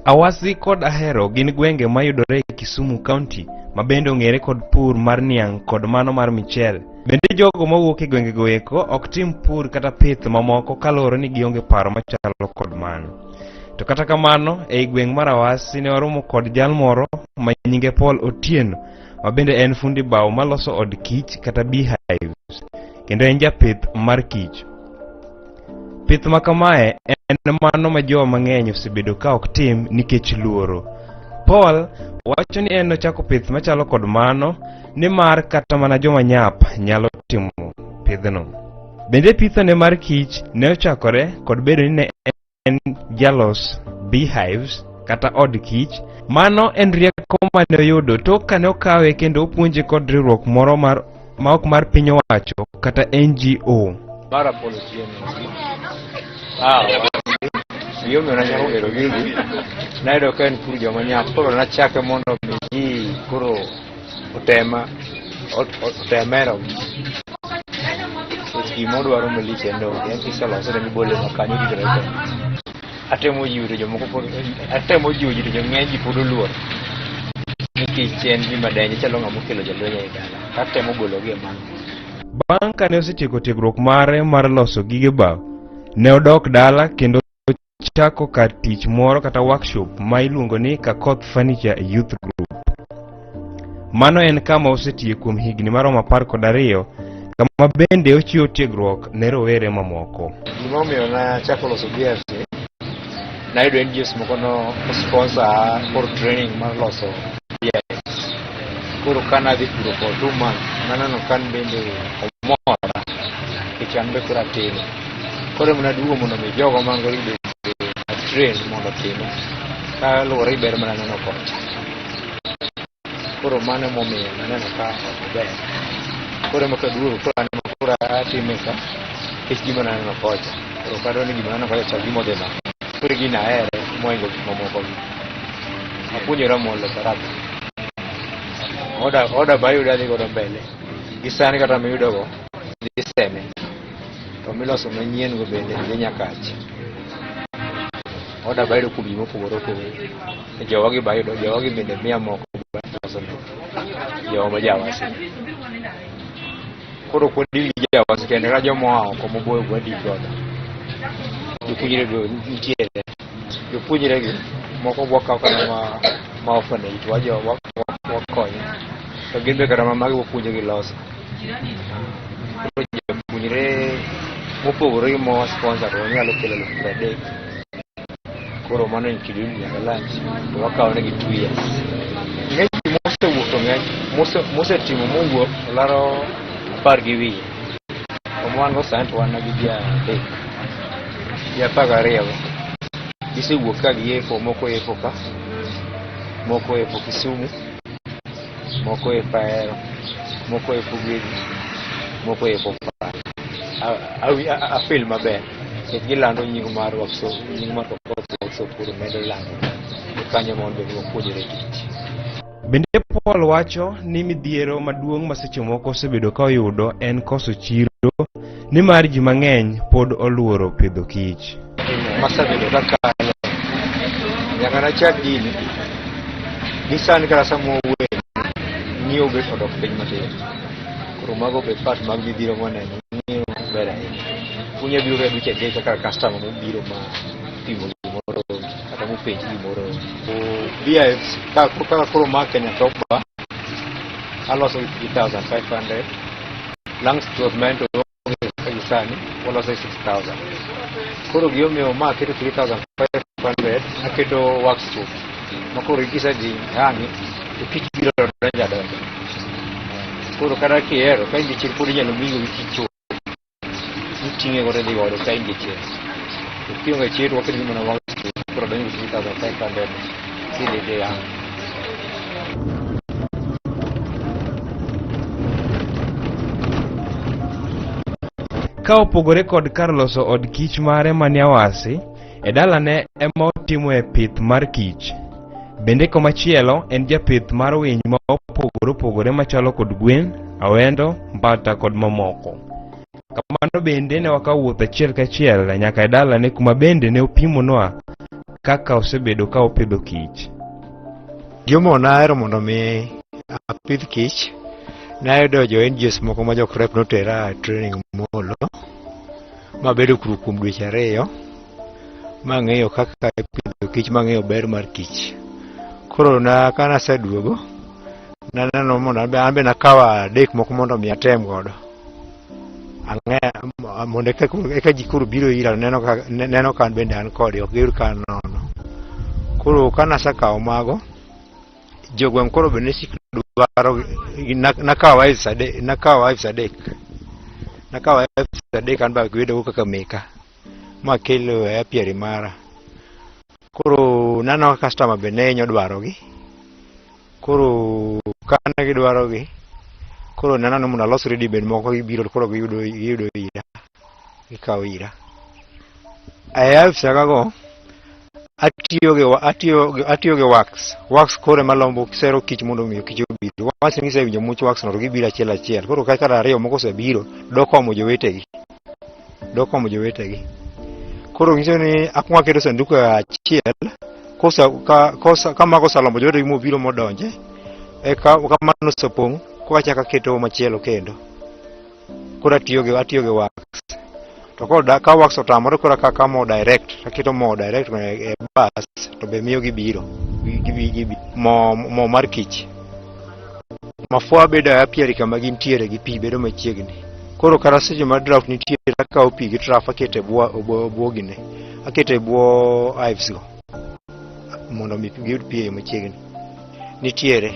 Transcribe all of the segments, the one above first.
Awasi kod Ahero gin gwenge mayudore e Kisumu County ma bende ong'ere kod pur mar niang' kod mano mar michele. Bende jogo mawuok e gwengego eko ok tim pur kata pith mamoko kaluwore ni gionge paro machalo kod mano. To kata kamano, ei gweng' mar Awasi ne waromo kod jal moro ma nyinge Paul Otieno ma bende en fundi bao maloso od kich kata beehives kendo en japith mar kich. Pith ma kamae en mano ma jowa mang'eny osebedo ka ok tim nikech luoro. Paul wacho ni en nochako pith machalo kod mano nimar kata mana joma nyap nyalo timo pidhno. Bende pithone mar kich ne ochakore kod bedo ni ne en jalos beehives kata od kich. Mano en rieko mane oyudo tok kane okawe kendo opuonje kod riwruok moro mar ma ok mar piny owacho kata NGO. Mar Apollo Otieno. Ah, gimomiyo nachako gero gigi, nayudo ka en pur joma nyap, koro nachake mondo mi ji koro otema otem hero gi. Nikech gima odwaro malich en onge, en kiselose to mibole ma kanyo ritore kende. Atemo jiwo to jomoko pod, atemo jiwo ji to jong'eny ji pod oluor. Nikech en gima denyo, chalo ng'ama okelo jalweny ei dala. Atemo gologi e mano. Bang' kane osetieko tiegruok mare mar loso gige bao, ne odok dala kendo ochako kar tich moro kata workshop ma iluongo ni Kakoth Furniture Youth Group. Mano en kama osetiye kuom higni maromo 12, kama bende ochiwo tiegruok ne rowere mamoko. Gima omiyo nachako loso BFC, nayudo NGOs moko no sponsor for training mar loso BFC. Koro ka nadhi kuro for 2 months, naneno ka an bende omora, nikech an be koro atime. Koro ema naduogo mondo mi jogo man godo bende atrain mondo otime, kaluwore gi ber mananeno kocha. Koro mano emomiyo naneno ka ober. Koro ema kaduogo koro an ema koro atime ka, nikech gima naneno kocha. Koro ok adwar ni gima naneno kocha chal gima odhi na. Koro gini ahere mohingo gik mamoko gi. Apuonjora molo barabara. Oda be ayudo adhi godo mbele. Gi sani kata miyudogo dhi seme. To miloso manyien go bende dhi nyakach. Oda be ayudo kuom ji mopogore opogore. Jowagi be ayudo, jowagi bende miya moko be aloso ne jowa ma jawasi. Koro ok wadil gi jawasi kende, kata joma oa oko maboyo be wadil godo. Jopuonjre be nitiere. Jopuonjre gi moko wakawo kata ma orphanage to wakonyo. To gin be kata ma magi wapuonjo gi loso. Koro japuonjre mopogore gi ma sponsor to wanyalo kelo 30,000. Koro mano include nyaka lunch to wakawo negi 2 years. Ng'eny ji mosewuok to ng'eny mosetimo mowuok olaro apar gi wiye. To ma wan go sani to wan gi ji adek. Ji 12 go. Gisewuok ka giyepo, moko yepo ka, moko yepo Kisumu, moko yepo Ahero, moko yepo Gedi, moko yepo Pala. Afeel maber nikech gilando nying mar workshop, nying mar Kokoth Workshop koro medo lando kanyo mondo bed wapuonjore tich. Bende Paul wacho ni midhiero maduong' ma seche moko osebedo ka oyudo en koso chiro nimar ji mang'eny pod oluoro pidho kich. Masebedo kakalo nyaka nachak gini gi sani kata sama wawuoye ng'iewo bet odok piny matin. Koro mago be part mag midhiero mwaneno ng'iewo ber ahinya. Unya biro ka dweche 3 kaka customer mobiro ma pimo gimoro kata mopenji gimoro. Beehives kaka koro ma Kenya Top Bar aloso gi 3500 Langstroth ma en to onge gi sani waloso gi 6000. Koro gimomiyo ma aketo 3500 aketo wax proof ma koro kisedhi hang'i to kich biro donjo adonja. Koro kata kihero ka in gi chir pod inyalo miyi gi kich chuth. Iting'e godo idhi godo ka in gi chir. To kionge chir to waketo ni mana wax proof koro donjo gi 3500 kidhi dhi hang'. Ka opogore kod kar loso od kich mare manie Awasi, e dalane ema otimoe pith mar kich. Bende komachielo en japith mar winy ma opogore opogore machalo kod gwen, awendo, mbata kod mamoko. Kamano bende ne wakawo wuoth achiel kachiel nyaka e dalane kuma bende ne opimonwa kaka osebedo ka opidho kich. Gimomiyo nahero mondo mi apidh kich, nayudo jo NGOs moko ma jo CREP notera e training Molo, mabedo kuro kuom dweche 2, mang'eyo kaka ipidho kich, mang'eyo ber mar kich. Koro na kanaseduogo, naneno mondo an be nakawo 3 moko mondo mi atem godo. Ang'e mondo eka ji koro biro ira neno ka an bende an kode, ok giyud ka an nono. Koro kanasekawo mago, jogweng' koro be ne sik dwaro, nakawo hives adek, nakawo hives adek. Nakawo hives adek an be abedogo kaka meka, makelo e apiary mara. Koro naneno ka customer be ne hinyo dwarogi. Koro kane gidwarogi, koro naneno ni mondo alos ready made moko gibiro koro giyudo ira, gikawo ira. E hives go, atiyo gi wax. Wax koro ema lombo sero kich mondo omi kich obi. Wax ni gisewinjo much wax no to gibiro achiel achiel. Koro kata 2 moko osebiro, dok omo jowetegi. Dok omo jowetegi. Koro nyiso ni akwongo aketo sanduku achiel, ka mago oselombo jowetegi mobiro modonje, eka kamano osepong', koro achako aketo machielo kendo. Koro atiyo gi wax. To ka wax otamore, koro akawo mo direct, aketo mo direct e bas, to be miyo gibiro. Mo mar kich. Mafua bedo e apiary kama gintiere gi pi bedo machiegni. Koro kata seche ma drought nitie, akawo pi gi trough aketo e bwo gine. Aketo e bwo hives go mondo mi giyud pi e yo machiegni. Nitiere.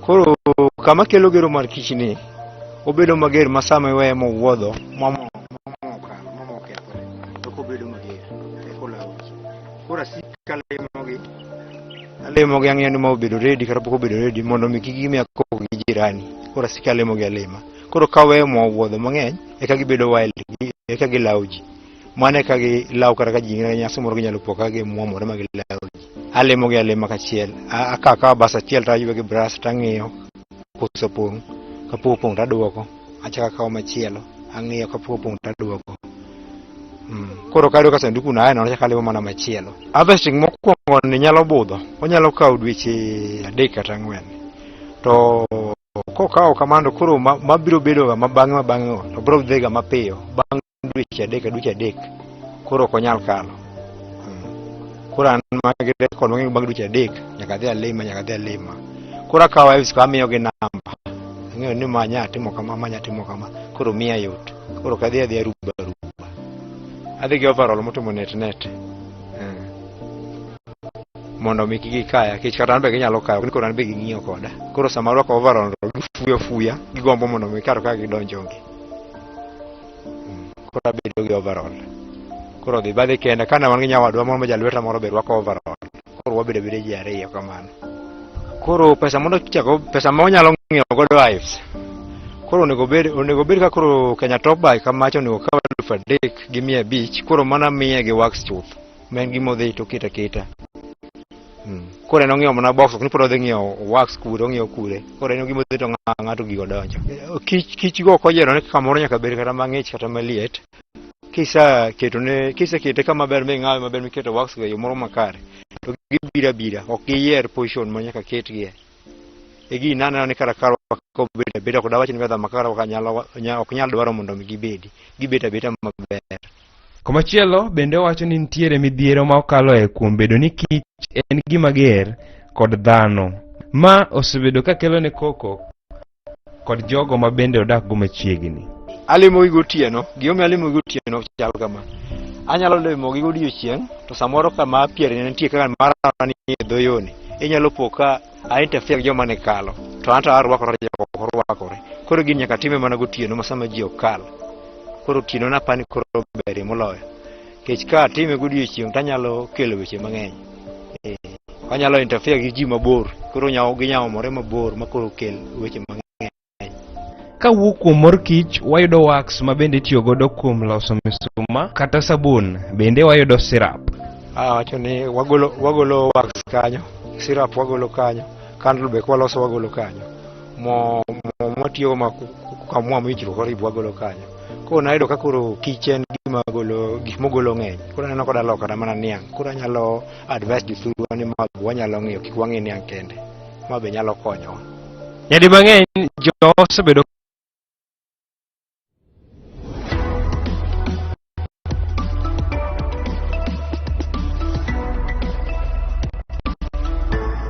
Koro kama kelo gero mar kich ni, obedo mager ma sama iweye mowuodho, mamo okalo, mamo okethore, to obedo mager, eka olawo ji. Koro asiko alimogi, alimogi ang'iyo ni ma obedo ready kata pok obedo ready mondo mi kik gimiya koko gi jirani. Koro asiko alimogi alima. Koro kaweyo mo owuodho mang'eny, eka gibedo wild, eka gilawo ji. Mano eka gilawo kata ka ji nigi nyasi moro ginyalo po ka gimuomore ma gilawo ji. Alimogi alima kachiel. Akawo akawa bas achiel to aywe gi brush to ang'iyo kosepong'. Kapok opong' to aduoko. Achako akawo machielo, ang'iyo kapok opong' to aduoko. Koro kayudo ka sanduku no aye nono achako alimo mana machielo. Harvesting mokwongo ni nyalo budho. Onyalo kawo dweche 3 kata 4. To kokawo kamano koro mabiro bedo ga mabang'e mabang'e go to biro dhi ga mapiyo. Bang' dweche 3 ka dweche 3 koro ok onyal kalo. Koro an magi record mang'eny bang' dweche 3 nyaka adhi alima, nyaka adhi alima. Koro akawo hives ko amiyogi namba. Ang'eyo ni ma anya timo kama, ma anya timo kama. Koro miya yot. Koro ok adhi adhiya ruba ruba. Adhi gi overall motimo net net. Mondo mi kik gikaya, nikech kata an be ginyalo kayo, koro an be ging'iyo koda. Koro sama arwako overall to gifuyo afuya, gigombo mondo mi kar ka gidonj onge. Koro abedo gi overall. Koro dhi badhi kenda, kane wan gi nyawadwa moro ma jalweta moro be rwako overall. Koro wabedo abeda ji 2 kamano. Koro pesa mondo chako, pesa ma wanyalo ng'iewo godo hives. Koro onego bed ka koro Kenya Top Buy kamacha onego kaw 3,500, koro mana miye gi wax chuth. Ma en gima odhi to oketo aketa. Koro en ong'iewo mana box, ok ni pod odhi ng'iewo wax kure, ong'iewo kure. Koro en gima odhi to ng'ato gigo donjo. Kich go ok oyiero ni kamoro nyaka bed kata mang'ich kata maliet. Kisekete kama ber ming'awe maber miketo wax go e yo moro makare, to gibiro abira, ok giyier position ma nyaka ketgie. E gini naneno ni kara karwa ka obedo abeda, ok dawach ni weather ma karwa ka ok nyal dwaro mondo mi gibedi. Gibet abeda maber. Komachielo bende owacho ni nitiere midhiero ma okaloe kuom bedo ni kich en gima ger kod dhano. Ma osebedo ka kelone koko kod jogo ma bende odakgo machiegni. Alimogi gotieno, gimomiyo alimogi gotieno chal kama. Anyalo limogi godiochieng' to samoro kama apiere ne nitie kaka mara ni e dho yo ni, inyalo po ka a interfere gi joma ne kalo, to an to arwakora jok ok orwakore. Koro gini nyaka time mana gotieno ma sama ji ok kal. Koro otieno napani ni koro berie moloyo. Nikech ka atime godiochieng' to anyalo kelo weche mang'eny. Anyalo interfere gi ji mabor, koro ginyalo omore mabor ma koro kel weche mang'eny. Kawuok kuom mor kich, wayudo wax ma bende itiyo godo kuom loso misuma kata sabun, bende wayudo syrup. Awacho ni wagolo wax kanyo, syrup wagolo kanyo, candle be kwaloso wagolo kanyo. Mo mwatiyogo ma kamwa michruok oribo wagolo kanyo. Koro nayudo ka koro kich en gima gima golo gik mogolo ng'eny. Koro aneno koda loko kata mana niang'. Koro anyalo advise jothurwa ni ma be wanyalo ng'iyo kik wang'i niang' kende. Ma be nyalo konyowa. Nyadi mang'eny jo osebedo